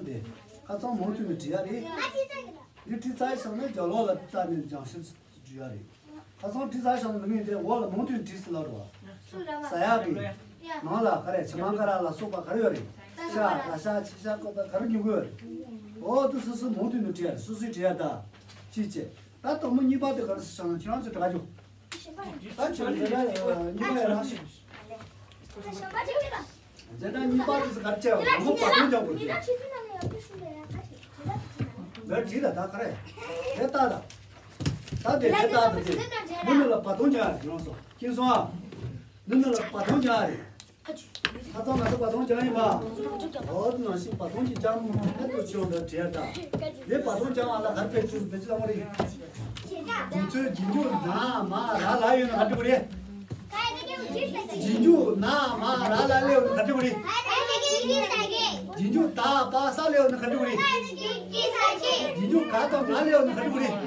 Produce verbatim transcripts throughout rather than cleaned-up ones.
དེ་ཁ་སང་མུ་མཐུད་ནས་བྲིས་ཡ་རེད། འདི་བྲིས་ཚར་བཞག་ན་རྒྱབ་ལོགས་ལ་ལྟ་ནས་སྦྱང་ཞིབ་བྲིས་ཡ་རེད། ཁ་སང་བྲིས་ཚར་བཞག་ན་མི་ངན་དེ་འོག་ལ་མུ་མཐུད་ནས་བྲིས་ཟེར་ལབ་རོགས། ཟ་ཡག་གི་ནང་ལ་ག་རེ་ཕྱེ་མ་ཀ་ར་ལ་སོགས་པ་ག་རེ་ཡོད་རེད། ཤ་ད་ཤ་ཕྱེ་ཤ་ཀོ་ད་ག་རེ་ཉོ་གི་ཡོད་རེད། འོ་དེ་སོ་སོ་མུ་མཐུད་ནས་བྲིས་ཡ་རེད། སོ་སོས་བྲིས་ཡ་ད་ཅི་བྱེད། ད་དང་པོ་གཉིས་པ་དེ་ག་རེ་ཟེར་བཞག་ན་ཁྱེད་རང་ཚོས་དྲི་ག་རྒྱུ། ད་ཁྱེད་རང་ཚོས་ད་གཉིས་པ་ཡ་རང་ཤེས། འཛད་སྒྲ་གཉིས་པ་དེ་ཚོ་ག་རེ་བྱས་བ་དང་པོ་བར་སྟོང་རྒྱག་དགོས་ཀྱི། འདིར་བྲིས་ལ་ད་ག་རེ། དེ་ལྟ་ད། ད་དེ་དེ་ལྟ་ད་དེ། འདི་ནི་ལ་བར་སྟོང་རྒྱག་ཡ་ཡོང་སོང་། མཁྱེན་སོང་ཨ། འདི་ནི་ལ་བར་སྟོང་རྒྱག་ཡ་རེད། ཁ་སང་ང་ཚོ་བར་སྟོང་རྒྱག་ཡིན་པ། འོ་དེ་ནང་བཞིན་བར་སྟོང་གཅིག་རྒྱག་མི་ཐུབ་ན་ཆུང་འདི་བྲིས་ཡ་ད། དེ་བར་སྟོང་རྒྱག་ཡ་ལ་ག་རེ་ཕན་ཆུ་བེད་སྤྱོད་བཏང་བ་རེད། དུས་ཚོད་རྗེས་འཇུག་ན་མ་ར་ལ་ཡོད་ན་ག་འགྲིག་གི་རེད། རྗེས་འཇུག་ན་མ་ར་ལ་སླེབས་ན་ག་འགྲིག་གི་རེད། རྗེས་འཇུག་ད་པ་ས་སླེབས་ན་ག་འགྲིག་གི་རེད། རྗེས་འཇུག་ག་དང་ང་སླེབས་ན་ག་འགྲིག་གི་རེད།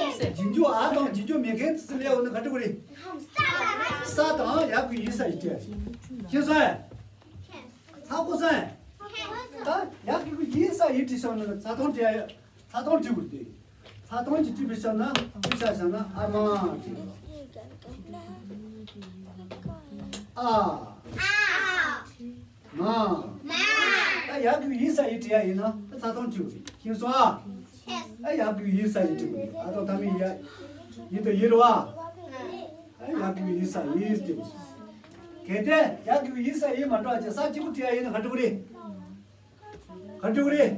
རྗེས་འཇུག་ཨ་དང་རྗེས་འཇུག་མེ་ཁན་སླེབས་ན་ག་འགྲིག་གི་རེད། ས་དང་ཡ་གི་ཡིན་ས་ཡིན་ཏེ། ཤེས་སོང་ངས། ཧ་གོ་སོང་ངས། ད་ཡ་གི་གུ་ཡིན་ས་ཡིན་བྲིས་བཞག་ན་ཚ་གྲང་བྲིས་ཡ། ཚ་གྲང་བྲིས་དགོས་ཏེ། ཚ་གྲང་གི་བྲིས་པའི་ཤ་ན་བྲིས་ཤ་ཤ་ན་ཨ་མ་བྲིས། ཨ། མ། ད་ཡ་གི་ཡིན་ས་ཡིན་བྲིས་ཡ་ཡིན་ན་ཚ་གྲང་བྲིས་དགོས་ཏེ། ཤེས་སོང་ཨ། ཨ་ཡ་གི་ཡིན་ས་ཡིན་བྲིས་དགོས་ཏེ། ཨ་དང་ཐ་མི་ཡ་ཡིན་དང་ཡིན་རེད་བ། ཨ་ཡ་གི་ཡིན་ས་ཡིན་བྲིས་དགོས། གལ་ཏེ་ཡ་གི་ཡིན་ས་ཡིན་མ་འགྲོ་བ་ཅན་ས་གཅིག་པུ་བྲིས་ཡ་ཡིན་ན་ག་འགྲིག་གི་རེད། ག་འགྲིག་གི་རེད།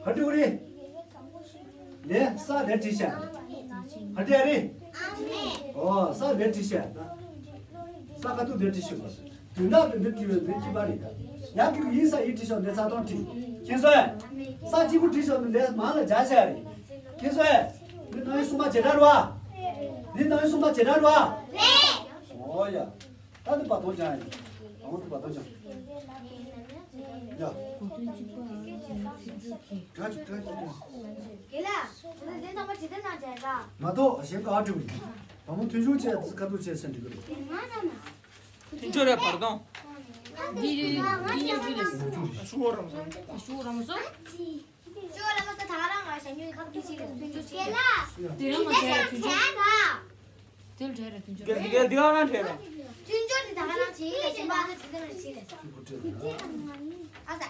ག་འགྲིག་གི་རེད། ལས་ས་ལས་བྲིས་ཤག་ག་འགྲིག་རེད། ཨོ་ས་ལས་བྲིས་ཤག་ས་ཁ་ཐུག་ལས་བྲིས་ཤག་དོན་དག་དེ་འདི་བྲིས་པའི་ལས་གཅིག་པ་རེད། ཡ་གི་ཡིན་ས་ཡིན་བྲིས་ཤག་ལས་ས་དང་བྲིས། མཁྱེན་སོང་ངས། ས་གཅིག་པུ་བྲིས་ཤག་ལས་མང་ལ་སྦྱར་ཤག་རེད། མཁྱེན་སོང་ངས། འདི་ནང་ཡིན་གསུམ་པ་བྱེད་སྒྲ་རེད་བ། འདི་ནང་ཡིན་གསུམ་པ་བྱེད་སྒྲ་རེད་བ། ཨོ་ཡ། ད་འདི་བར་སྟོང་སྦྱང་ཡིན། ཨ་འདི་བར་སྟོང་སྦྱང་། ཡ། དྲག་ཅིག་དྲག་ཅིག་དྲག་ཅིག་དགེ་ལགས། འདི་འདི་ཚང་མ་ཇི་ལྟར་གནང་བྱས་ར། མ་གཏོགས་གཞན་ག་བྲིས་པ་ཡིན། བུ་མོ་མཐུན་ཕྱོགས་བཅས་ཁ་ཐུག་བཅས་ཟེར་འགྲིག་གི་རེད། དེ་ང་ཚང་མ། མཐུན་ཕྱོགས་རེད་བར་སྟོང་། འདི་འདི་འདི་ཉོ་རྒྱུ་རེད། ཤུ་བ་རམ་སོང་། ཤུ་བ་རམ་སོང་། ཤུ་བ་རམ་སོང་། ད་ག་རང་ང་ཞ་ཉུལ་ཁ་ཐུག་ཅིག་རེད། མཐུན་ཕྱོགས་བཅས། དེ་རང་མ་བྱས་མཐུན་ཕྱོགས། དེ་ལ་བྲལ་རེད་མཐུན་ཕྱོགས། དེ་དེ་དེ་ག་རང་བྲལ་རེད། མཐུན་ཕྱོགས་དེ་ད་ག་རང་བྱེད་ཡིན་ལ་གཞན་པ་ཚོ་ཇི་ལྟར་བྱེད་རེད། ཨ་ས།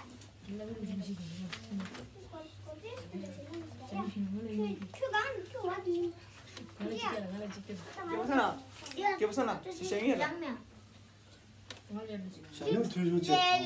ཁྱོད་གང་ཁྱོད་བ་དུས། སྐྱེ་བོ་ས་ན། སྐྱེ་བོ་ས་ན་ཞེས་ཡིན་ལ། ཞ་ཉུལ་མཐུན་ཕྱོགས་བཅས།